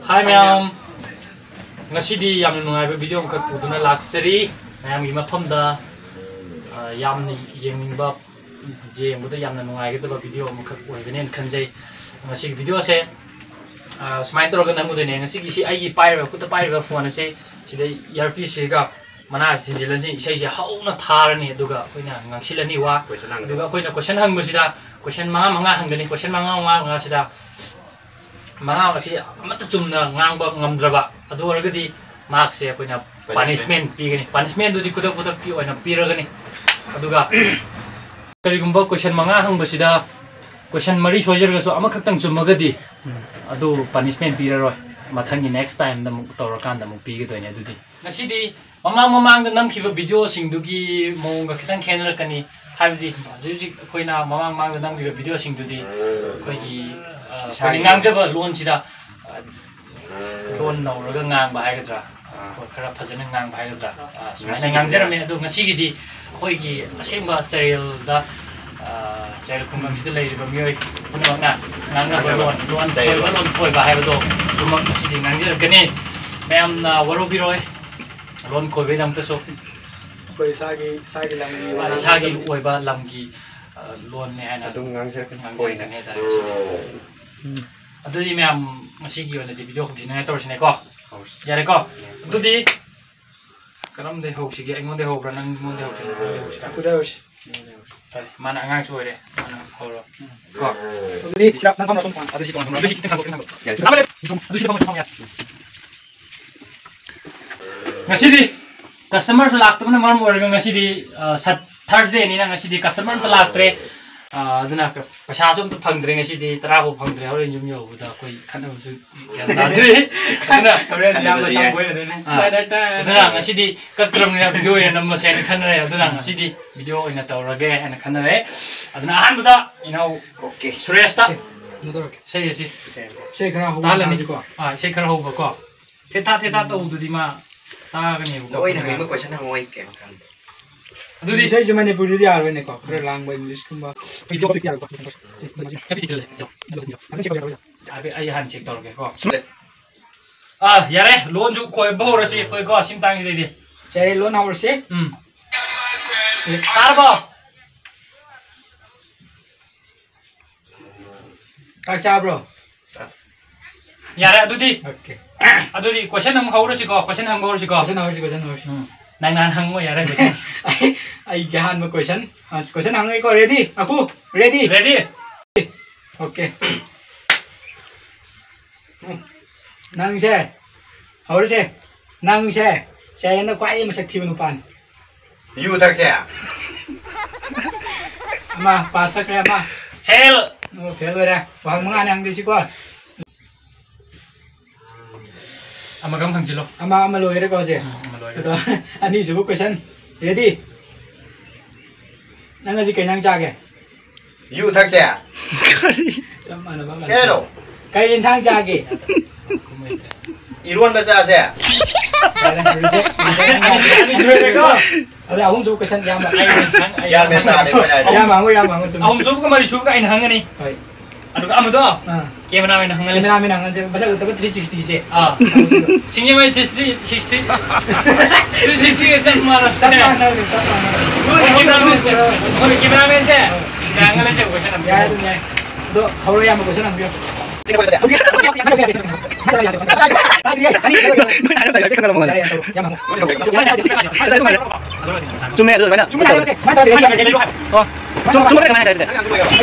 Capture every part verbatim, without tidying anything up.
ꯍꯥꯏ ꯃꯌꯥꯝ, ꯉꯁꯤꯗꯤ ꯌꯥꯝꯅ ꯅꯨꯡꯉꯥꯏꯕ ꯚꯤꯗꯤꯑꯣ ꯑꯃꯈꯛ ꯄꯨꯗꯨꯅ ꯂꯥꯛꯆꯔꯤ꯫ ꯃꯌꯥꯝꯒꯤ ꯃꯐꯝꯗ, ꯑ, ꯌꯥꯝꯅ ꯌꯦꯡꯅꯤꯡꯕ, ꯌꯦꯡꯕꯗ ꯌꯥꯝꯅ ꯅꯨꯡꯉꯥꯏꯒꯗꯕ ꯚꯤꯗꯤꯑꯣ ꯑꯃꯈꯛ ꯑꯣꯏꯒꯅꯦꯅ ꯈꯟꯖꯩ꯫ ꯉꯁꯤꯒꯤ ꯚꯤꯗꯤꯑꯣꯁꯦ, ꯑ, ꯁꯨꯃꯥꯏꯅ ꯇꯧꯔꯒ ꯅꯝꯒꯗꯣꯏꯅꯦ꯫ ꯉꯁꯤꯒꯤ ꯁꯤ ꯑꯩꯒꯤ ꯄꯥꯏꯔꯤꯕ, ꯈꯨꯠꯇ ꯄꯥꯏꯔꯤꯕ ꯐꯣꯟ ꯑꯁꯤ ꯁꯤꯗ ꯏꯌꯥꯔꯄꯤꯁꯁꯤꯒ ꯃꯅꯥꯁꯤ ꯊꯤꯟꯖꯤꯜꯂꯁꯤ, ꯏꯁꯩꯁꯦ ꯍꯧꯅ ꯊꯥꯔꯅꯤ, ꯑꯗꯨꯒ ꯑꯩꯈꯣꯏꯅ ꯉꯥꯡꯁꯤꯜꯂꯅꯤ ꯋꯥ꯫ ꯀꯣꯏꯁꯟ ꯍꯪꯒꯅꯤ꯫ ꯑꯗꯨꯒ ꯑꯩꯈꯣꯏꯅ ꯀꯣꯏꯁꯟ ꯍꯪꯕꯁꯤꯗ ꯀꯣꯏꯁꯟ ꯃꯉꯥ ꯃꯉꯥ ꯍꯪꯒꯅꯤ꯫ ꯀꯣꯏꯁꯟ ꯃꯉꯥ ꯃꯉꯥ ꯃꯉꯥꯁꯤꯗ ꯃꯉꯥ ꯑꯁꯤ ꯑꯃꯠꯇ ꯆꯨꯝꯅ ꯉꯥꯡꯕ ꯉꯝꯗ꯭ꯔꯕ, ꯑꯗꯨ ꯑꯣꯏꯔꯒꯗꯤ ꯃꯍꯥꯛꯁꯦ ꯑꯩꯈꯣꯏꯅ ꯄꯥꯅꯤꯁꯃꯦꯟ ꯄꯤꯒꯅꯤ꯫ ꯄꯥꯅꯤꯁꯃꯦꯟꯗꯨꯗꯤ ꯈꯨꯗꯛ ꯈꯨꯗꯛꯀꯤ ꯑꯣꯏꯅ ꯄꯤꯔꯒꯅꯤ꯫ ꯑꯗꯨꯒ ꯀꯔꯤꯒꯨꯝꯕ ꯀꯣꯏꯁꯟ ꯃꯉꯥ ꯍꯪꯕꯁꯤꯗ ꯀꯣꯏꯁꯟ ꯃꯔꯤ ꯁꯣꯏꯖꯔꯒꯁꯨ ꯑꯃꯈꯛꯇꯪ ꯆꯨꯝꯃꯒꯗꯤ ꯑꯗꯨ ꯄꯥꯅꯤꯁꯃꯦꯟ ꯄꯤꯔꯔꯣꯏ꯫ ꯃꯊꯪꯒꯤ ꯅꯦꯛꯁ ꯇꯥꯏꯝꯗ ꯑꯃꯨꯛ ꯇꯧꯔꯀꯥꯟꯗ ꯑꯃꯨꯛ ꯄꯤꯒꯗꯣꯏꯅꯦ꯫ ꯑꯗꯨꯗꯤ ꯉꯁꯤꯗꯤ ꯃꯃꯥꯡ ꯃꯃꯥꯡꯗ ꯅꯝꯈꯤꯕ ꯚꯤꯗꯤꯑꯣꯁꯤꯡꯗꯨꯒꯤ ꯃꯑꯣꯡꯒ ꯈꯤꯇꯪ ꯈꯦꯠꯅꯔꯛꯀꯅꯤ꯫ ꯍꯥꯏꯕꯗꯤ ꯍꯧꯖꯤꯛ ꯍꯧꯖꯤꯛ ꯑꯩꯈꯣꯏꯅ ꯃꯃꯥꯡ ꯃꯃꯥꯡꯗ ꯅꯝꯈꯤꯕ ꯚꯤꯗꯤꯑꯣꯁꯤꯡꯗꯨꯗꯤ ꯑꯩꯈꯣꯏꯒꯤ, ꯑ, ꯑꯩꯈꯣꯏꯅ ꯏꯁꯥꯒꯤ ꯉꯥꯡꯖꯕ ꯂꯣꯟꯁꯤꯗ, ꯑ, ꯂꯣꯟ ꯅꯧꯔꯒ ꯉꯥꯡꯕ ꯍꯥꯏꯒꯗ꯭ꯔꯥ, ꯑ, ꯈꯔ ꯐꯖꯅ ꯉꯥꯡꯕ ꯍꯥꯏꯒꯗ꯭ꯔꯥ, ꯑ, ꯁꯨꯃꯥꯏꯅ ꯉꯁꯤꯒꯤꯁꯤꯅ ꯉꯥꯡꯖꯔꯝꯃꯦ꯫ ꯑꯗꯣ ꯉꯁꯤꯒꯤꯗꯤ ꯑꯩꯈꯣꯏꯒꯤ ꯑꯁꯦꯡꯕ ꯆꯌꯣꯜꯗ, ꯑ, ꯆꯌꯣꯜ ꯈꯨꯡꯒꯪꯁꯤꯗ ꯂꯩꯔꯤꯕ ꯃꯤꯑꯣꯏ ꯄꯨꯝꯅꯃꯛꯅ ꯉꯥꯡꯅꯕ ꯂꯣꯟ, ꯂꯣꯟ ꯈꯣꯏꯕ, ꯂꯣꯟ ꯈꯣꯏꯕ ꯍꯥꯏꯕꯗꯣ ꯑꯗꯨꯃꯛ ꯉꯁꯤꯗꯤ ꯉꯥꯡꯖꯔꯛꯀꯅꯤ꯫ ꯃꯌꯥꯝꯅ ꯋꯥꯔꯧꯕꯤꯔꯣꯏ꯫ ꯂꯣꯟ ꯈꯣꯏꯕꯒꯤꯗꯃꯛꯇꯁꯨ ꯑꯩꯈꯣꯏ ꯏꯁꯥꯒꯤ, ꯏꯁꯥꯒꯤ ꯂꯝꯒꯤ ꯑꯣꯏꯕ ꯏꯁꯥꯒꯤ ꯂꯝꯒꯤ ꯑꯣꯏꯕ ꯂꯝꯒꯤ, ꯑ, ꯂꯣꯟꯅꯦ ꯍꯥꯏꯅ ꯑꯗꯨꯝ ꯉꯥꯡꯖꯔꯛꯀꯅꯤ꯫ ꯉꯥꯡꯖꯔꯛꯀꯅꯤ ꯍꯥꯏꯇꯥꯔꯦ ꯉꯁꯤꯗꯤ꯫ ꯎꯝ꯫ ꯑꯗꯨꯗꯤ ꯃꯌꯥꯝ, ꯉꯁꯤꯒꯤ ꯑꯣꯏꯅꯗꯤ ꯚꯤꯗꯤꯑꯣ ꯍꯧꯖꯤꯛꯅꯉꯥꯏ ꯇꯧꯔꯁꯤꯅꯦꯀꯣ꯫ ꯍꯧꯔꯁꯤ꯫ ꯌꯥꯔꯦꯀꯣ? ꯌꯥꯔꯦ꯫ ꯑꯗꯨꯗꯤ ꯀꯔꯝꯗꯩ ꯍꯧꯁꯤꯒꯦ? ꯑꯩꯉꯣꯟꯗꯩ ꯍꯧꯕ꯭ꯔꯥ, ꯅꯪꯉꯣꯟꯗꯩ ꯍꯧꯁꯤꯔꯥ? ꯑꯩꯉꯣꯟꯗꯩ ꯍꯧꯁꯤꯔꯥ? ꯑꯩꯈꯣꯏꯗ ꯍꯧꯔꯁꯤ꯫ ꯐꯔꯦ, ꯃꯥꯅ ꯑꯉꯥꯡꯁꯨ ꯑꯣꯏꯔꯦ, ꯃꯥꯅ ꯍꯧꯔꯣ꯫ ꯀꯣ? ꯑꯗꯨꯗꯤ ꯁꯤꯗ ꯅꯪ ꯐꯝꯃꯣ, ꯁꯣꯝ ꯐꯝꯃꯣ꯫ ꯑꯗꯨ ꯁꯤ ꯇꯣꯉꯥꯟ ꯐꯝꯃꯣ꯫ ꯑꯗꯨ ꯁꯤ ꯈꯤꯇꯪ ꯊꯥꯡꯗꯣꯛ, ꯈꯤꯇꯪ ꯊꯥꯡꯗꯣꯛ꯫ ꯌꯥꯔꯦ꯫ ꯑꯗꯨ ꯁꯤ ꯐꯝꯃꯣ, ꯁꯤ ꯐꯝꯃꯣ, ꯌꯥꯔꯦ꯫ ꯉꯁꯤꯗꯤ ꯀꯁꯇꯃꯔꯁꯨ ꯂꯥꯛꯇꯕꯅ ꯃꯔꯝ ꯑꯣꯏꯔꯒ ꯉꯁꯤꯗꯤ, ꯑ, ꯁꯠ-, ꯊꯔꯁꯗꯦꯅꯤꯅ ꯉꯁꯤꯗꯤ ꯀꯁꯇꯃꯔ ꯑꯝꯇ ꯂꯥꯛꯇ꯭ꯔꯦ꯫ ꯑ, ꯑꯗꯨꯅ ꯄꯩꯁꯥꯁꯨ ꯑꯝꯇ ꯐꯪꯗ꯭ꯔꯦ ꯉꯁꯤꯗꯤ, ꯇꯔꯥ ꯐꯥꯎ ꯐꯪꯗ꯭ꯔꯦ꯫ ꯍꯣꯔꯦꯟ ꯌꯨꯝ ꯌꯧꯕꯗ ꯑꯩꯈꯣꯏ ꯈꯠꯅꯕꯁꯨ ꯒ꯭ꯌꯥꯟ ꯇꯥꯗ꯭ꯔꯤ꯫ ꯑꯗꯨꯅ ꯍꯣꯔꯦꯟ ꯏꯌꯥꯝꯕ ꯈꯠꯅꯕꯁꯨ ꯌꯥꯏ꯫ ꯁꯥꯡꯕ ꯑꯣꯏꯅꯗꯣꯏꯅꯦ꯫ ꯑ, ꯕꯥꯏ, ꯕꯥꯏ, ꯕꯥꯏ꯫ ꯑꯗꯨꯅ ꯉꯁꯤꯗꯤ ꯀꯛꯇ꯭ꯔꯕꯅꯤꯅ ꯚꯤꯗꯤꯑꯣ ꯑꯣꯏꯅ ꯅꯝꯃꯁꯦ ꯍꯥꯏꯅ ꯈꯟꯅꯔꯦ꯫ ꯑꯗꯨꯅ ꯉꯁꯤꯗꯤ ꯚꯤꯗꯤꯑꯣ ꯑꯣꯏꯅ ꯇꯧꯔꯒꯦ ꯍꯥꯏꯅ ꯈꯟꯅꯔꯦ꯫ ꯑꯗꯨꯅ ꯑꯍꯥꯟꯕꯗ ꯏꯅꯥꯎ ꯑꯣꯀꯦ꯫ ꯁꯨꯔꯦꯁꯇ ꯀꯩꯅꯣ ꯇꯧꯔꯛꯀꯦ꯫ ꯏꯁꯩ ꯑꯁꯤ ꯏꯁꯩ ꯈꯔ ꯍꯧꯕ ꯇꯥꯍꯜꯂꯅꯤ꯫ ꯇꯥꯁꯤꯀꯣ꯫ ꯑꯥ, ꯏꯁꯩ ꯈꯔ ꯍꯧꯕꯀꯣ꯫ ꯊꯦꯠꯊꯥ ꯊꯦꯠꯊꯥ ꯇꯧꯕꯗꯨꯗꯤ ꯃꯥ ꯇꯥꯒꯅꯦꯕꯀꯣ꯫ ꯅꯣꯏꯅ ꯍꯪꯅꯤꯡꯕ ꯀꯣꯏꯁꯟ ꯍꯪꯉꯣ, ꯑꯩ ꯀꯩꯝ ꯈꯪꯗꯦ꯫ ꯑꯗꯨꯗꯤ ꯏꯁꯩꯁꯦ ꯃꯅꯤꯄꯨꯔꯤꯗꯗꯤ ꯌꯥꯔꯣꯏꯅꯦꯀꯣ, ꯈꯔ ꯂꯥꯡꯕ ꯏꯪꯂꯤꯁꯀꯨꯝꯕ꯫ ꯍꯥꯏꯐꯦꯠ ꯑꯩ ꯍꯥꯟꯅ ꯆꯦꯛ ꯇꯧꯔꯒꯦꯀꯣ꯫ ꯑꯥ, ꯌꯥꯔꯦ, ꯂꯣꯟꯁꯨ ꯈꯣꯏꯕ ꯍꯧꯔꯁꯤ ꯑꯩꯈꯣꯏꯀꯣ, ꯁꯤ ꯃꯇꯥꯡꯁꯤꯗꯩꯗꯤ꯫ ꯁꯦ, ꯂꯣꯟ ꯍꯧꯔꯁꯤ꯫ ꯎꯝ꯫ ꯇꯥꯔꯕꯣ? ꯆꯥꯛ ꯆꯥꯕ꯭ꯔꯣ? ꯌꯥꯔꯦ, ꯑꯗꯨꯗꯤ꯫ Okay꯫ ꯑꯗꯨꯗꯤ question ꯑꯃꯨꯛ ꯍꯧꯔꯁꯤꯀꯣ, question ꯍꯪꯕ ꯍꯧꯔꯁꯤꯀꯣ꯫ Question ꯍꯧꯔꯁꯤ, question ꯍꯧꯔꯁꯤ꯫ ꯎꯝ꯫ ꯅꯪ ꯅꯍꯥꯟ ꯍꯪꯉꯣ, ꯌꯥꯔꯦ, question꯫ ꯑꯩ, ꯑꯩꯒꯤ ꯑꯍꯥꯟꯕ question꯫ ꯑ, question ꯍꯪꯉꯒꯦꯀꯣ, ready? ꯑꯀꯨ, ready? Ready? Okay꯫ ꯅꯪꯁꯦ, ꯍꯧꯔꯁꯦ꯫ ꯅꯪꯁꯦ ꯆꯌꯦꯟꯗ ꯈ꯭ꯋꯥꯏꯗꯒꯤ ꯃꯁꯛ ꯊꯤꯕ ꯅꯨꯄꯥꯅꯤ꯫ ꯌꯨ ꯊꯛꯁꯦ꯫ ꯑꯃ, pass ꯆꯠꯈ꯭ꯔꯦ ꯑꯃ꯫ Fail꯫ ꯑꯣ, fail ꯑꯣꯏꯔꯦ꯫ ꯋꯥꯍꯪ ꯃꯉꯥꯅꯦ ꯍꯪꯗꯣꯏꯁꯤꯀꯣ꯫ ꯑꯃꯒ ꯑꯃ ꯍꯪꯖꯤꯜꯂꯣ꯫ ꯑꯃ, ꯑꯃ ꯂꯣꯏꯔꯦꯀꯣ ꯍꯧꯖꯤꯛ? ꯎꯝ, ꯑꯃ ꯂꯣꯏꯔꯦ꯫ ꯑꯗꯣ, ꯑꯅꯤꯁꯨꯕ question꯫ Ready? ꯅꯪ ꯉꯁꯤ ꯀꯩ ꯏꯟꯖꯥꯡ ꯆꯥꯒꯦ? ꯌꯨ ꯊꯛꯁꯦ꯫ ꯀꯔꯤ? ꯆꯞ ꯃꯥꯟꯅꯕ ꯑꯃ ꯀꯩꯅꯣ? ꯀꯩ ꯏꯟꯁꯥꯡ ꯆꯥꯒꯦ? ꯏꯔꯣꯟꯕ ꯆꯥꯁꯦ꯫ ꯌꯥꯔꯦ, reject, reject꯫ ꯑꯅꯤ, ꯑꯅꯤ ꯁꯨꯔꯦꯀꯣ? ꯑꯗ ꯑꯍꯨꯝꯁꯨꯕ question ꯌꯥꯝꯕ꯫ ꯑꯩ ꯍꯪ-, ꯑꯩ ꯒ꯭ꯌꯥꯟ ꯃꯦꯟ ꯇꯥꯗꯦ ꯑꯩꯈꯣꯏꯅ ꯍꯥꯏꯁꯦ꯫ ꯌꯥꯝꯕ ꯍꯪꯉꯨ, ꯌꯥꯝꯕ ꯍꯪꯉꯨ, ꯆꯨꯝꯃꯤ꯫ ꯑꯍꯨꯝꯁꯨꯕꯒ ꯃꯔꯤꯁꯨꯕꯒ ꯑꯩꯅ ꯍꯪꯒꯅꯤ꯫ ꯍꯣꯏ꯫ ꯑꯗꯨꯒ ꯑꯃꯗꯣ ꯑꯥ꯫ Cameraman ꯍꯪꯍꯜꯂꯁꯤ꯫ Cameraman ꯍꯪꯍꯜꯂꯁꯦ꯫ ꯃꯁꯛ ꯎꯠꯇꯕ three sixty ꯁꯦ꯫ ꯑꯥ꯫ ꯁꯤꯡꯖꯃꯩ three sixty, three sixty ꯒ ꯆꯞ ꯃꯥꯟꯅꯕꯁꯦ꯫ ꯆꯞ ꯃꯥꯟꯅꯕꯅꯦ, ꯆꯞ ꯃꯥꯟꯅꯕꯅꯦ꯫ ꯑꯩꯈꯣꯏ cameraman ꯁꯦ, ꯑꯩꯈꯣꯏ cameraman ꯁꯦ꯫ ꯁꯤꯗ ꯍꯪꯍꯜꯂꯁꯦ question ꯑꯃ꯫ ꯌꯥꯏ, ꯑꯗꯨꯝ ꯌꯥꯏ꯫ ꯑꯗꯣ ꯍꯧꯔꯣ, ꯏꯌꯥꯝꯕ, question ꯍꯪꯕꯤꯌꯨ꯫ ꯆꯨꯝꯃꯦ, ꯑꯗꯨ ꯑꯗꯨꯃꯥꯏꯅ꯫ ꯆꯨꯝꯃꯦ, ꯍꯥꯏꯕꯗꯤ꯫ ꯑꯣ, ꯆꯨꯝ-, ꯆꯨꯝꯃꯦ, ꯑꯗꯨꯃꯥꯏꯅ ꯍꯥꯏꯕꯗꯤ꯫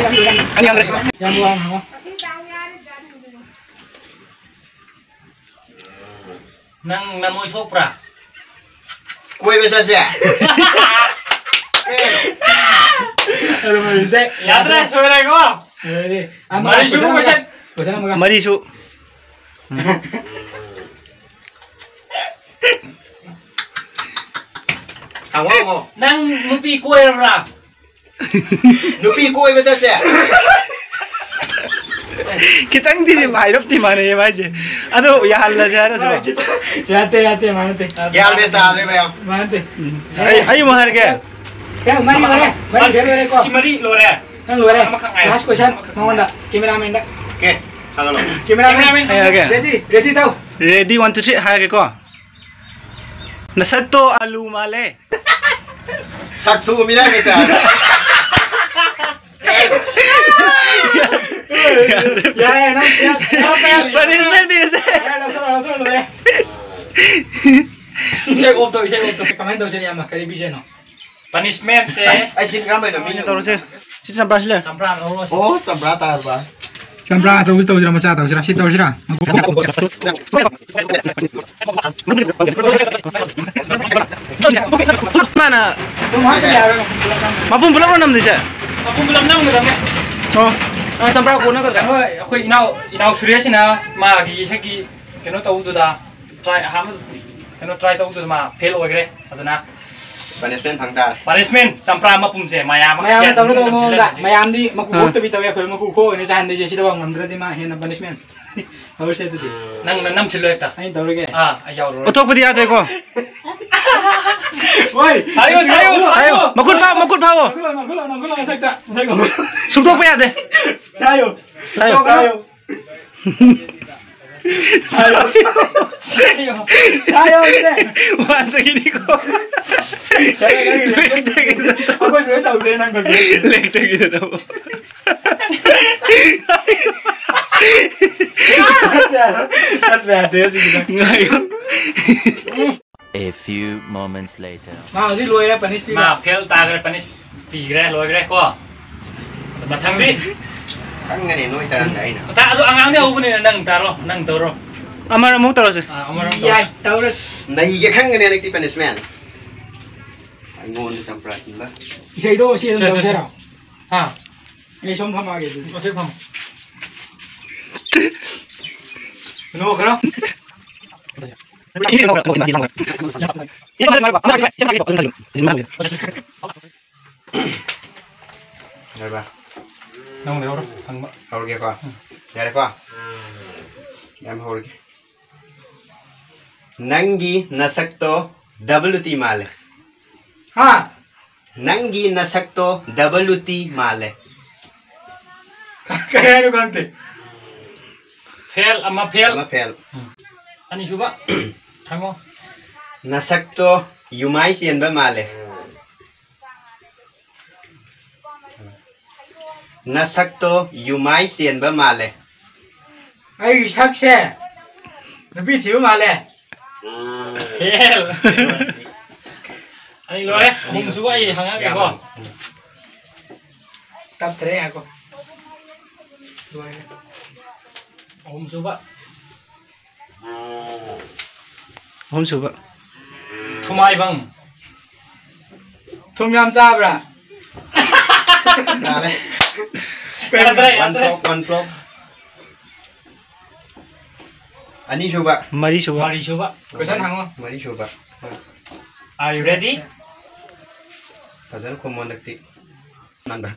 ꯑꯅꯤ ꯍꯪꯈ꯭ꯔꯦ꯫ ꯌꯥꯝ ꯋꯥ ꯉꯥꯡꯉꯣ꯫ ꯅꯪ ꯅꯃꯣꯏ ꯊꯣꯛꯄ꯭ꯔꯥ? ꯀꯣꯏꯕ ꯆꯠꯁꯦ꯫ ꯑꯗꯨ ꯃꯣꯏꯁꯦ ꯌꯥꯗ꯭ꯔꯦ, ꯁꯣꯏꯔꯦꯀꯣ꯫ ꯑꯗꯨꯗꯤ, ꯑꯃ, ꯃꯔꯤꯁꯨꯕ question ꯑꯃꯒ, question꯫ Question ꯑꯃꯒ꯫ ꯃꯔꯤꯁꯨ꯫ ꯍꯪꯉꯣ, ꯍꯪꯉꯣ꯫ ꯅꯪ ꯅꯨꯄꯤ ꯀꯣꯏꯔꯕ꯭ꯔꯥ? ꯅꯨꯄꯤ ꯀꯣꯏꯕ ꯆꯠꯁꯦ꯫ ꯈꯤꯇꯪꯗꯤ ꯍꯥꯏꯔꯞꯇꯤ ꯃꯥꯟꯅꯩꯌꯦ ꯃꯥꯏꯁꯦ꯫ ꯑꯗꯣ ꯌꯥꯍꯜꯂꯁꯦ ꯍꯥꯏꯔꯁꯨ꯫ ꯌꯥꯗꯦ, ꯌꯥꯗꯦ, ꯃꯥꯟꯅꯗꯦ꯫ ꯒ꯭ꯌꯥꯟ ꯃꯦꯟ ꯇꯥꯗ꯭ꯔꯦ ꯃꯌꯥꯝ꯫ ꯃꯥꯟꯅꯗꯦ꯫ ꯎꯝ꯫ ꯑꯩ, ꯑꯩ ꯑꯃꯨꯛ ꯍꯥꯏꯔꯒꯦ꯫ ꯀꯌꯥ? ꯃꯔꯤ ꯂꯣꯏꯔꯦ꯫ ꯃꯔꯤ ꯐꯦꯜ ꯂꯣꯏꯔꯦꯀꯣ꯫ ꯁꯤ ꯃꯔꯤ ꯂꯣꯏꯔꯦ꯫ ꯅꯪ ꯂꯣꯏꯔꯦ꯫ ꯑꯃꯈꯛ ꯉꯥꯏꯔꯦ꯫ Last question ꯑꯃꯈꯛ ꯃꯉꯣꯟꯗ꯫ ꯉꯥꯏꯔꯦ꯫ Cameraman ꯗ꯫ Okay꯫ Cameraman, ꯍꯥꯏꯔꯒꯦ꯫ Ready, ready ꯇꯧ꯫ Ready, one, two, three ꯍꯥꯏꯔꯒꯦꯀꯣ꯫ ꯅꯁꯛꯇꯣ ꯑꯂꯨ ꯃꯥꯜꯂꯦ꯫ ꯁꯛ ꯊꯨꯕ ꯃꯤꯔꯥꯏ ꯃꯆꯥ꯫ ꯌꯥꯔꯦ, ꯅꯪ, ꯌꯥ-, ꯌꯥ-, ꯌꯥ-, ꯌꯥ-, Punishment ꯄꯤꯔꯁꯦ꯫ ꯌꯥꯔꯦ, ꯂꯧꯊꯣꯛꯔꯣ, ꯂꯧꯊꯣꯛꯔꯣ, ꯂꯣꯏꯔꯦ꯫ ꯏꯁꯩ off ꯇꯧ, ꯏꯁꯩ off ꯇꯧ꯫ ꯀꯃꯥꯏꯅ ꯇꯧꯁꯤꯅꯣ, ꯏꯌꯥꯝꯕ? ꯀꯔꯤ ꯄꯤꯖꯅꯣ? Punishment ꯁꯦ ꯑꯩ ꯁꯤ ꯀꯔꯝꯕꯩꯅꯣ? ꯃꯤꯅ ꯇꯧꯔꯁꯦ꯫ ꯁꯤ ꯆꯝꯄ꯭ꯔꯥꯁꯤ ꯂꯩꯔꯦ꯫ ꯆꯝꯄ꯭ꯔꯥ ꯂꯧꯔꯣ꯫ ꯑꯣ, ꯆꯝꯄ꯭ꯔꯥ ꯇꯥꯔꯕ? ꯆꯝꯄ꯭ꯔꯥ ꯑꯆꯧꯕ ꯇꯧꯁꯤꯔꯥ, ꯃꯆꯥ ꯇꯧꯁꯤꯔꯥ? ꯁꯤ ꯇꯧꯁꯤꯔꯥ? ꯃꯥꯅ ꯑꯗꯨꯝ ꯍꯥꯞꯄ ꯌꯥꯔꯣꯏ, ꯃꯄꯨꯟ ꯄꯨꯂꯞ ꯅꯝꯃꯣ꯫ ꯃꯄꯨꯟ ꯄꯨꯂꯞ ꯅꯝꯗꯣꯏꯁꯦ? ꯃꯄꯨꯟ ꯄꯨꯂꯞ ꯅꯝꯒꯗꯕꯅꯦ꯫ ꯑꯣ꯫ ꯑ, ꯆꯝꯄ꯭ꯔꯥ ꯀꯣꯟꯅꯒꯗ꯭ꯔꯥ? ꯑꯩꯈꯣꯏ, ꯑꯩꯈꯣꯏ ꯏꯅꯥꯎ, ꯏꯅꯥꯎ ꯁꯨꯔꯦꯁꯁꯤꯅ ꯃꯥꯒꯤ ꯍꯦꯛꯀꯤ ꯀꯩꯅꯣ ꯇꯧꯕꯗꯨꯗ, try ꯑꯍꯥꯟꯕ ꯀꯩꯅꯣ try ꯇꯧꯕꯗꯨꯗ ꯃꯥ fail ꯑꯣꯏꯈ꯭ꯔꯦ꯫ ꯑꯗꯨꯅ punishment ꯐꯪ ꯇꯥꯔꯦ꯫ Punishment, ꯆꯝꯄ꯭ꯔꯥ ꯃꯄꯨꯝꯁꯦ ꯃꯌꯥꯝ ꯑꯃ ꯃꯌꯥꯝꯅ ꯈꯦꯠꯅ ꯇꯧꯅꯗꯕ ꯃꯑꯣꯡꯗ ꯅꯝꯁꯤꯜꯍꯜꯂꯁꯤ꯫ ꯃꯌꯥꯝꯗꯤ ꯃꯀꯨ ꯑꯥ꯫ ꯈꯣꯛꯇꯕꯤ ꯇꯧꯋꯦ, ꯑꯩꯈꯣꯏ ꯃꯀꯨ ꯈꯣꯛꯑꯣꯏꯅ ꯆꯥꯍꯟꯗꯣꯏꯁꯦ꯫ ꯁꯤꯗꯐꯥꯎ ꯉꯝꯗ꯭ꯔꯗꯤ ꯃꯥ ꯍꯦꯟꯅ punishment꯫ ꯍꯧꯔꯁꯦ ꯑꯗꯨꯗꯤ꯫ ꯅꯪꯅ ꯅꯝꯁꯤꯜꯂꯣ ꯍꯦꯛꯇ꯫ ꯑꯩꯅ ꯇꯧꯔꯒꯦ꯫ ꯑꯥ, ꯑꯩ ꯌꯥꯎꯔꯔꯣꯏ꯫ ꯎꯠꯊꯣꯛꯄꯗꯤ ꯌꯥꯗꯦꯀꯣ꯫ ꯍꯣꯏ꯫ ꯁꯥꯏꯌꯣ, ꯁꯥꯏꯌꯣ, ꯁꯥꯏꯌꯣ꯫ ꯁꯥꯏꯌꯣ꯫ ꯃꯈꯨꯠ ꯐꯥꯎ, ꯃꯈꯨꯠ ꯐꯥꯎꯑꯣ꯫ ꯅꯪ ꯈꯨꯠꯂꯣ, ꯅꯪ ꯈꯨꯠꯂꯣ, ꯃꯊꯛꯇ꯫ ꯃꯊꯛꯇ꯫ ꯁꯨꯡꯗꯣꯛꯄ ꯌꯥꯗꯦ꯫ ꯁꯥꯏꯌꯣ꯫ ꯁꯥꯏꯌꯣ꯫ ꯁꯥꯏꯌꯣ꯫ ꯁꯥꯏꯌꯣ꯫ ꯁꯥꯏꯌꯣ꯫ ꯁꯥꯏꯌꯣ, ꯁꯤꯗ꯫ ꯋꯥꯗꯒꯤꯅꯤꯀꯣ꯫ ꯌꯥꯔꯦ, ꯅꯪꯒꯤ ꯂꯦꯛꯇꯒꯤꯗ ꯇꯧ꯫ ꯑꯩꯈꯣꯏꯁꯨ ꯂꯣꯏ ꯇꯧꯗꯦ, ꯅꯪ ꯈꯛꯇ꯫ ꯂꯦꯛꯇꯒꯤꯗ ꯇꯧ꯫ ꯆꯠꯄ ꯌꯥꯗꯦ, ꯆꯠꯄ ꯌꯥꯗꯦ ꯍꯧꯖꯤꯛꯀꯤꯗꯣ꯫ ꯉꯥꯏꯌꯨ꯫ A few moments later. ꯃꯥ ꯍꯧꯖꯤꯛ ꯂꯣꯏꯔꯦ punish ꯄꯤꯕ꯫ ꯃꯥ fail ꯇꯥꯈ꯭ꯔꯦ, punish ꯄꯤꯈ꯭ꯔꯦ, ꯂꯣꯏꯈ꯭ꯔꯦ ꯀꯣ꯫ ꯑꯗꯣ ꯃꯊꯪꯗꯤ? ꯈꯪꯒꯅꯤ ꯅꯣꯏ ꯇꯔꯟꯗ ꯑꯩꯅ꯫ ꯃꯊꯪ ꯑꯗꯣ ꯑꯉꯥꯡꯗꯤ ꯍꯧꯕꯅꯤꯅ ꯅꯪ ꯇꯥꯔꯣ, ꯅꯪ ꯇꯧꯔꯣ꯫ ꯑꯃꯔ ꯑꯃꯨꯛ ꯇꯧꯔꯁꯦ꯫ ꯑꯥ, ꯑꯃꯔ ꯑꯃꯨꯛ ꯇꯧꯔꯁꯦ꯫ ꯌꯥꯏ, ꯇꯧꯔꯁꯤ꯫ ꯅꯩꯒꯦ ꯈꯪꯒꯅꯤ ꯍꯟꯗꯛꯇꯤ punishment꯫ ꯑꯩꯉꯣꯟꯗ ꯆꯝꯄ꯭ꯔꯥ ꯊꯤꯟꯕ꯫ ꯏꯁꯩꯗꯣ ꯁꯤ ꯑꯗꯨꯝ ꯁꯦ, ꯁꯦ, ꯁꯦ꯫ ꯇꯧꯁꯦꯔꯣ? ꯍꯥ? ꯑꯩ ꯁꯣꯝ ꯐꯝꯃꯛꯑꯒꯦ ꯑꯗꯨꯗꯤ꯫ ꯑꯣ, ꯁꯤ ꯐꯝꯃꯣ꯫ ꯅꯣꯛꯈ꯭ꯔꯣ꯫ ꯌꯥꯔꯕ? ꯅꯪ ꯂꯩꯍꯧꯔꯣ, ꯍꯪꯕ꯫ ꯍꯧꯔꯒꯦꯀꯣ? ꯎꯝ꯫ ꯌꯥꯔꯦꯀꯣ? ꯌꯥꯝ ꯍꯧꯔꯒꯦ꯫ ꯅꯪꯒꯤ ꯅꯁꯛꯇꯣ W T ꯃꯥꯜꯂꯦ꯫ ꯍꯥ? ꯅꯪꯒꯤ ꯅꯁꯛꯇꯣ W T ꯃꯥꯜꯂꯦ꯫ ꯀꯩ ꯍꯥꯏꯅꯣ ꯈꯪꯗꯦ꯫ ꯐꯦꯜ ꯑꯃ ꯐꯦꯜ꯫ ꯑꯃ ꯐꯦꯜ꯫ ꯑꯅꯤꯁꯨꯕ꯫ ꯍꯪꯉꯣ꯫ ꯅꯁꯛꯇꯣ ꯌꯨꯃꯥꯏ ꯆꯦꯟꯕ ꯃꯥꯜꯂꯦ꯫ ꯅꯁꯛꯇꯣ ꯌꯨꯃꯥꯏ ꯆꯦꯟꯕ ꯃꯥꯜꯂꯦ꯫ ꯑꯩꯒꯤ ꯁꯛꯁꯦ ꯅꯨꯄꯤ ꯊꯤꯕ ꯃꯥꯜꯂꯦ꯫ ꯐꯦꯜ꯫ ꯑꯩ ꯂꯣꯏꯔꯦ꯫ ꯑꯍꯨꯝꯁꯨꯕ ꯑꯩ ꯍꯪꯉꯛꯑꯒꯦꯀꯣ꯫ ꯇꯞꯇ꯭ꯔꯦ ꯉꯥꯏꯈꯣ꯫ ꯂꯣꯏꯔꯦ꯫ ꯑꯍꯨꯝꯁꯨꯕ꯫ ꯑꯍꯨꯝꯁꯨꯕ꯫ ꯊꯨꯃꯥꯏꯕꯪ꯫ ꯊꯨꯝ ꯌꯥꯝ ꯆꯥꯕ꯭ꯔꯥ? ꯌꯥꯔꯦ꯫ ꯌꯥꯗ꯭ꯔꯦ, ꯌꯥꯗ꯭ꯔꯦ꯫ One flop, one flop꯫ ꯑꯅꯤꯁꯨꯕ꯫ ꯃꯔꯤꯁꯨꯕ꯫ ꯃꯔꯤꯁꯨꯕ꯫ Question ꯍꯪꯉꯣ꯫ ꯃꯔꯤꯁꯨꯕ꯫ Are you ready? ꯐꯖꯅ ꯈꯨꯝꯃꯣ ꯍꯟꯗꯛꯇꯤ꯫ ꯅꯪꯗ꯫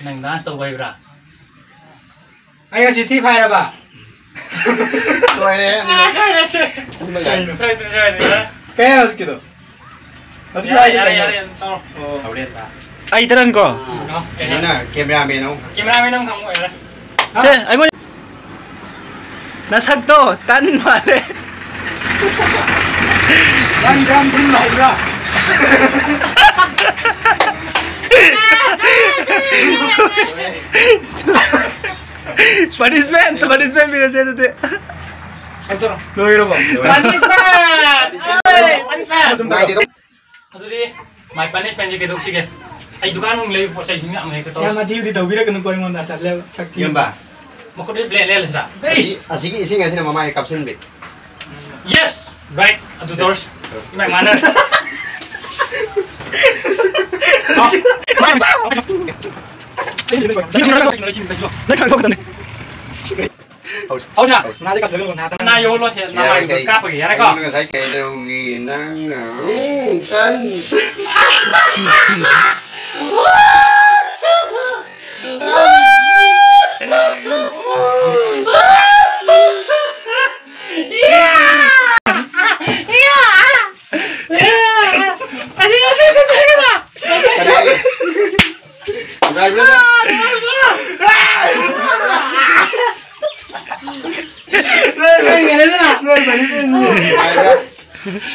ꯅꯪ dance ꯇꯧꯕ ꯍꯩꯕ꯭ꯔꯥ? ꯑꯩ ꯉꯁꯤ ꯊꯤ ꯐꯥꯏꯔꯕ? ꯂꯣꯏꯔꯦ꯫ ꯑꯥ, ꯁꯣꯏꯔꯦ, ꯁꯣꯏꯔꯦ꯫ ꯑꯅꯤꯃꯛ ꯌꯥꯔꯦ꯫ ꯁꯣꯏꯗ꯭ꯔꯦ, ꯁꯣꯏꯗ꯭ꯔꯦ꯫ ꯀꯩ ꯍꯥꯏꯅꯣ ꯍꯧꯖꯤꯛꯀꯤꯗꯣ? ꯍꯧꯖꯤꯛꯀꯤ ꯌꯥꯔꯦ, ꯍꯥꯏꯗꯤ ꯌꯥꯔꯦ, ꯀꯩꯅꯣ? ꯌꯥꯔꯦ, ꯑꯗꯨꯝ ꯇꯧꯔꯣ꯫ ꯑꯣ꯫ ꯍꯣꯔꯦꯟ ꯂꯥ꯫ ꯑꯩ ꯇꯔꯟ ꯀꯣ? ꯑꯥ, ꯀꯩꯅꯣ? ꯀꯩꯅꯣꯅ cameraman ꯑꯃ꯫ Cameraman ꯑꯃ ꯈꯪꯕ ꯑꯣꯏꯔꯦ꯫ ꯁꯦ, ꯑꯩꯉꯣꯟ-, ꯅꯁꯛꯇꯣ ꯇꯟ ꯃꯥꯜꯂꯦ꯫ ꯅꯪ ꯌꯥꯝ ꯊꯤꯟ ꯍꯩꯕ꯭ꯔꯥ? Punishment, punishment ꯄꯤꯔꯁꯦ ꯑꯗꯨꯗꯤ꯫ ꯂꯣꯏꯔꯕꯣ? Punishment! ꯑꯩ, punishment! ꯅꯨꯡꯉꯥꯏꯇꯦꯗ꯫ ꯑꯗꯨꯗꯤ my punishment ꯁꯦ ꯀꯩꯗꯧꯁꯤꯒꯦ? ꯑꯩ ꯗꯨꯀꯥꯟ ꯅꯨꯡ ꯂꯩꯕ ꯄꯣꯠ ꯆꯩꯁꯤꯡ ꯌꯥꯝ ꯍꯦꯛꯇ ꯇꯧꯁꯤ꯫ ꯌꯥꯝ ꯑꯊꯤꯕꯗꯤ ꯇꯧꯕꯤꯔꯛꯀꯅꯨꯀꯣ ꯑꯩꯉꯣꯟꯗ, ꯇꯜꯂꯦꯕ, ꯁꯛ ꯊꯤ꯫ ꯏꯌꯥꯝꯕ꯫ ꯃꯈꯨꯠꯇ blade ꯂꯩꯍꯜꯂꯁꯤꯔꯥ? ꯑꯁꯤ-, ꯑꯁꯤꯒꯤ ꯏꯁꯤꯡ ꯑꯁꯤꯅ ꯃꯃꯥꯏ ꯀꯥꯞꯁꯤꯟꯕꯤ꯫ Yes! Right! ꯑꯗꯨ ꯇꯧꯔꯁꯤ꯫ ꯏꯃꯥ ꯏꯃꯥꯅ꯫ ꯅꯪ ꯈꯪꯗꯣꯛꯀꯗꯕꯅꯤ꯫ ꯍꯧꯁꯥ꯫ ꯍꯧꯁꯥ꯫ ꯅꯥꯗ ꯀꯥꯞꯁꯤꯜꯂꯒ ꯅꯥꯗ꯫ ꯅꯥ ꯌꯣꯜꯂꯣ, ꯁꯦ, ꯌꯥꯔꯦ, ꯅꯃꯥꯏꯗꯨ ꯀꯩ-, ꯀꯥꯞꯄꯒꯦ, ꯌꯥꯔꯦꯀꯣ? ꯑꯩꯉꯣꯟꯗ ꯉꯁꯥꯏ ꯀꯩꯗꯧꯒꯤ ꯅꯪꯅ? ꯎꯝ, ꯇꯟ-, ꯀꯔꯤꯒꯤꯅꯣꯗꯅ? ꯂꯣꯏꯕꯅꯤ ꯀꯩꯅꯣ꯫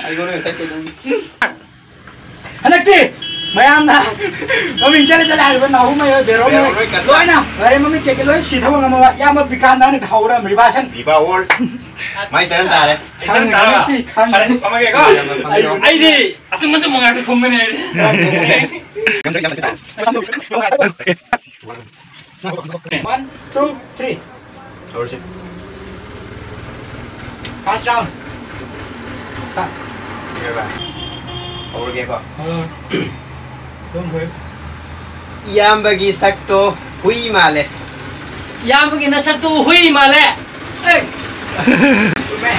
ꯑꯩꯉꯣꯟꯗ ꯉꯁꯥꯏ ꯀꯩꯅꯣ꯫ ꯍꯟꯗꯛꯇꯤ ꯃꯌꯥꯝꯅ ꯃꯃꯤꯡ ꯆꯠꯂ ꯆꯠꯂ ꯍꯥꯏꯔꯤꯕ ꯅꯥꯍꯨꯝ ꯃꯌꯥ ꯕꯦꯔꯣꯝ ꯕꯦꯔꯣꯝ ꯂꯣꯏ ꯀꯠꯂ꯫ ꯂꯣꯏꯅ ꯂꯣꯏꯔꯦ, ꯃꯃꯤꯡ ꯀꯩꯀꯩ ꯂꯣꯏ ꯁꯤꯊꯕ ꯉꯝꯃꯕ ꯏꯌꯥꯝꯕ ꯕꯤꯀꯥꯟꯗ ꯍꯥꯟꯅ ꯊꯍꯧꯔ ꯔꯤꯕꯥꯁꯟ꯫ ꯕꯤꯕꯥ ꯑꯣꯜ꯫ ꯃꯥꯏ ꯆꯔꯟ ꯇꯥꯔꯦ꯫ ꯈꯪꯉꯦ, ꯈꯪꯉꯦ, ꯈꯪꯉꯦ꯫ ꯐꯝꯃꯒꯦꯀꯣ꯫ ꯐꯝꯃꯒꯦ꯫ ꯑꯩꯗꯤ ꯑꯆꯨꯝ ꯑꯆꯨꯝꯕ ꯉꯥꯛꯇ ꯈꯨꯝꯕꯅꯦ ꯑꯩꯗꯤ꯫ One, two, three. ꯍꯧꯔꯁꯤ꯫ First round. Start. ꯌꯥꯔꯕ? ꯍꯧꯔꯒꯦꯀꯣ꯫ ꯍꯧꯔꯣ꯫ ꯑꯗꯨꯝ ꯍꯣꯏ꯫ ꯏꯌꯥꯝꯕꯒꯤ ꯁꯛꯇꯣ ꯍꯨꯏ ꯃꯥꯜꯂꯦ꯫ ꯏꯌꯥꯝꯕꯒꯤ ꯅꯁꯛꯇꯨ ꯍꯨꯏ ꯃꯥꯜꯂꯦ꯫ ꯑꯦ! ꯆꯨꯝꯃꯦ꯫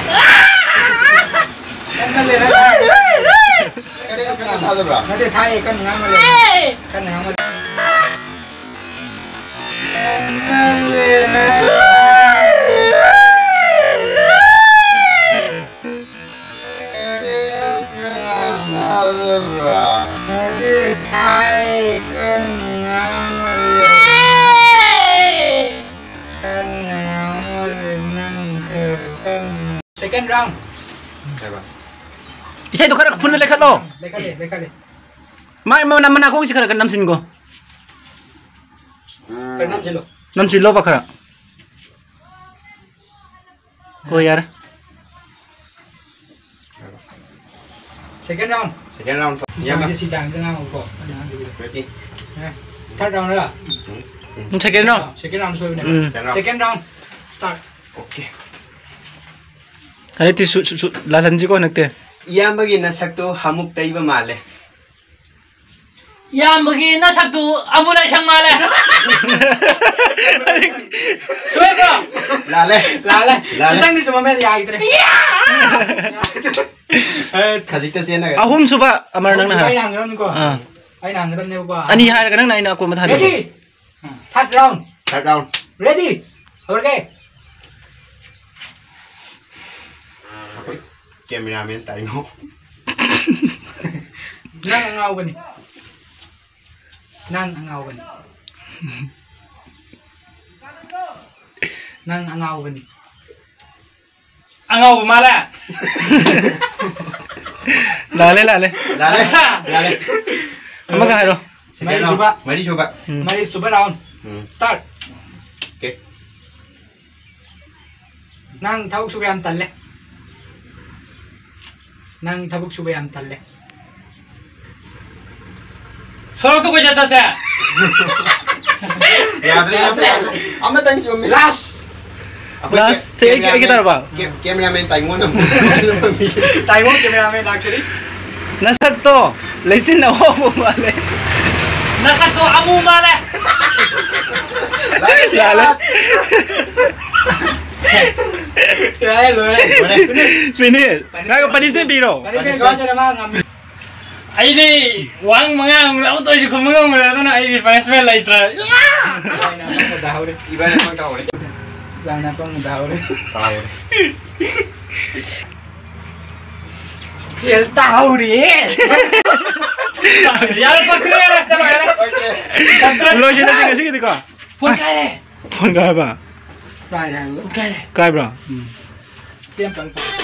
ꯀꯟꯃꯜꯂꯦ, ꯅꯪ꯫ ꯀꯟꯅ ꯊꯥꯗꯕ꯭ꯔꯥ? ꯅꯠꯇꯦ, ꯊꯥꯏꯌꯦ, ꯀꯟꯅ ꯉꯥꯡꯃꯜꯂꯦ꯫ ꯑꯦ! ꯀꯟꯅ ꯉꯥꯡꯃꯜꯂꯦ꯫ Second round. ꯀꯩꯕ? ꯏꯁꯩꯗꯣ ꯈꯔ ꯐꯨꯟꯅ ꯂꯩꯈꯠꯂꯣ꯫ ꯂꯩꯈꯠꯂꯦ, ꯂꯩꯈꯠꯂꯦ꯫ ꯃꯥꯏ ꯃꯅꯥ-, ꯃꯅꯥꯀꯣꯡꯁꯤ ꯈꯔ ꯈꯔ ꯅꯝꯁꯤꯟꯀꯣ꯫ ꯈꯔ ꯅꯝꯁꯤꯜꯂꯣ꯫ ꯅꯝꯁꯤꯜꯂꯣꯕ ꯈꯔ꯫ ꯍꯣꯏ, ꯌꯥꯔꯦ꯫ Second round. Second round. ꯁꯤ ꯆꯥꯡꯁꯦ, ꯁꯤ ꯆꯥꯡꯁꯦ ꯉꯥꯡꯉꯨꯀꯣ꯫ ꯑꯩꯅ ꯉꯥꯡꯗꯕꯤꯗ꯫ Ready? ꯑꯦ, third round ꯔ? ꯎꯝ, second round꯫ Second round ꯁꯣꯏꯕꯅꯦꯕ꯫ ꯎꯝ꯫ Second round. Second round. Start. Okay. ꯍꯟꯗꯛꯇꯤ ꯁꯨ-, ꯁꯨ-, ꯁꯨ-, ꯂꯥꯜꯍꯟꯁꯤꯀꯣ ꯍꯟꯗꯛꯇꯤ꯫ ꯏꯌꯥꯝꯕꯒꯤ ꯅꯁꯛꯇꯨ ꯍꯥꯃꯨꯛ ꯇꯩꯕ ꯃꯥꯜꯂꯦ꯫ ꯏꯌꯥꯝꯕꯒꯤ ꯅꯁꯛꯇꯨ ꯑꯃꯨ ꯂꯥꯏꯁꯪ ꯃꯥꯜꯂꯦ꯫ ꯁꯣꯏꯕ꯭ꯔꯣ? ꯂꯥꯜꯂꯦ꯫ ꯂꯥꯜꯂꯦ꯫ ꯂꯥꯜꯂꯦ꯫ ꯈꯤꯇꯪꯗꯤ ꯆꯨꯝꯃꯝꯃꯦ, ꯌꯥꯈꯤꯗ꯭ꯔꯦ꯫ ꯈꯖꯤꯛꯇ ꯆꯦꯟꯅꯒ꯭ꯔꯦ꯫ ꯑꯍꯨꯝꯁꯨꯕ ꯑꯃꯔ ꯅꯪꯅ ꯑꯍꯨꯝꯁꯨꯕ ꯍꯥꯏ꯫ ꯑꯩꯅ ꯍꯪꯒꯗꯕꯅꯤꯀꯣ꯫ ꯑꯥ꯫ ꯑꯩꯅ ꯍꯪꯒꯗꯕꯅꯦꯕꯀꯣ꯫ ꯑꯅꯤ ꯍꯥꯏꯔꯒ ꯅꯪꯅ ꯑꯩꯅ ꯑꯀꯣꯟꯕ ꯊꯥꯗꯣꯏꯕ꯫ Ready? Third round. Third round. Ready? ꯍꯧꯔꯒꯦ꯫ ꯑꯩꯈꯣꯏ cameraman ꯇꯥꯏꯉꯣ꯫ ꯅꯪ ꯑꯉꯥꯎꯕꯅꯤ꯫ ꯅꯪ ꯑꯉꯥꯎꯕꯅꯤ꯫ ꯅꯪ ꯑꯉꯥꯎꯕꯅꯤ꯫ ꯑꯉꯥꯎꯕ ꯃꯥꯜꯂꯦ꯫ ꯂꯥꯜꯂꯦ, ꯂꯥꯜꯂꯦ꯫ ꯂꯥꯜꯂꯦ꯫ ꯂꯥꯜꯂꯦ꯫ ꯑꯃꯒ ꯍꯥꯏꯔꯣ꯫ ꯃꯔꯤꯁꯨꯕ꯫ ꯃꯔꯤꯁꯨꯕ꯫ ꯎꯝ꯫ ꯃꯔꯤꯁꯨꯕ round꯫ ꯎꯝ꯫ Start꯫ Okay꯫ ꯅꯪ ꯊꯕꯛ ꯁꯨꯕ ꯌꯥꯝ ꯇꯜꯂꯦ꯫ ꯅꯪ ꯊꯕꯛ ꯁꯨꯕ ꯌꯥꯝ ꯇꯜꯂꯦ꯫ ꯁꯣꯔꯣꯛꯇ ꯀꯣꯏꯆꯠ ꯆꯠꯁꯦ꯫ ꯌꯥꯗ꯭ꯔꯦ, ꯌꯥꯗ꯭ꯔꯦ, ꯌꯥꯗ꯭ꯔꯦ꯫ ꯑꯃꯇꯪ ꯆꯨꯝꯃꯤ꯫ Last꯫ ꯑꯩꯈꯣꯏ last ꯁꯦ ꯑꯩ, ꯑꯩ ꯀꯩ ꯇꯧꯔꯕ? Cameraman ꯇꯥꯏꯉꯣꯟ ꯑꯃꯨꯛ꯫ ꯇꯥꯏꯉꯣꯟ cameraman ꯂꯥꯛꯆꯔꯤ꯫ ꯅꯁꯛꯇꯣ ꯂꯩꯆꯤꯟ ꯑꯍꯣꯡꯕ ꯃꯥꯜꯂꯦ꯫ ꯅꯁꯛꯇꯣ ꯑꯃꯨ ꯃꯥꯜꯂꯦ꯫ ꯂꯥꯜꯂꯦ꯫ ꯌꯥꯔꯦ, ꯂꯣꯏꯔꯦ꯫ Finish꯫ ꯉꯥꯏꯈꯣ, punishment ꯄꯤꯔꯣ꯫ Punishment ꯄꯤꯔꯣ꯫ ꯑꯩꯗꯤ ꯋꯥꯍꯪ ꯃꯉꯥ ꯍꯪꯕꯗ ꯑꯃꯠꯇ ꯑꯣꯏꯁꯨ ꯈꯨꯝꯕ ꯉꯝꯃꯣꯏ, ꯑꯗꯨꯅ ꯑꯩꯗꯤ punishment ꯂꯩꯇ꯭ꯔꯦ꯫ ꯏꯕꯥꯅꯤ ꯑꯄꯪꯕ ꯇꯥꯍꯧꯔꯦ꯫ ꯏꯕꯥꯅꯤ ꯑꯄꯪꯕ ꯇꯥꯍꯧꯔꯦ꯫ ꯇꯥꯍꯧꯔꯦ꯫ Fail ꯇꯥꯍꯧꯔꯦ꯫ ꯌꯥꯔꯦ, ꯄꯛꯇ꯭ꯔꯦ, ꯌꯥꯔꯦ, ꯆꯠꯂꯣ, ꯌꯥꯔꯦ꯫ Okay꯫ ꯂꯣꯏꯁꯤꯜꯂꯁꯤ ꯉꯁꯤꯒꯤꯗꯤꯀꯣ꯫ Phone ꯀꯥꯏꯔꯦ꯫ Phone ꯀꯥꯏꯔꯕ? ꯀꯥꯏꯔꯦ ꯍꯥꯏꯕ꯫ Phone ꯀꯥꯏꯔꯦ꯫ ꯀꯥꯏꯕ꯭ꯔꯣ? ꯎꯝ꯫ ꯁꯤ ꯑꯝꯇꯪ ꯄꯥꯏ꯫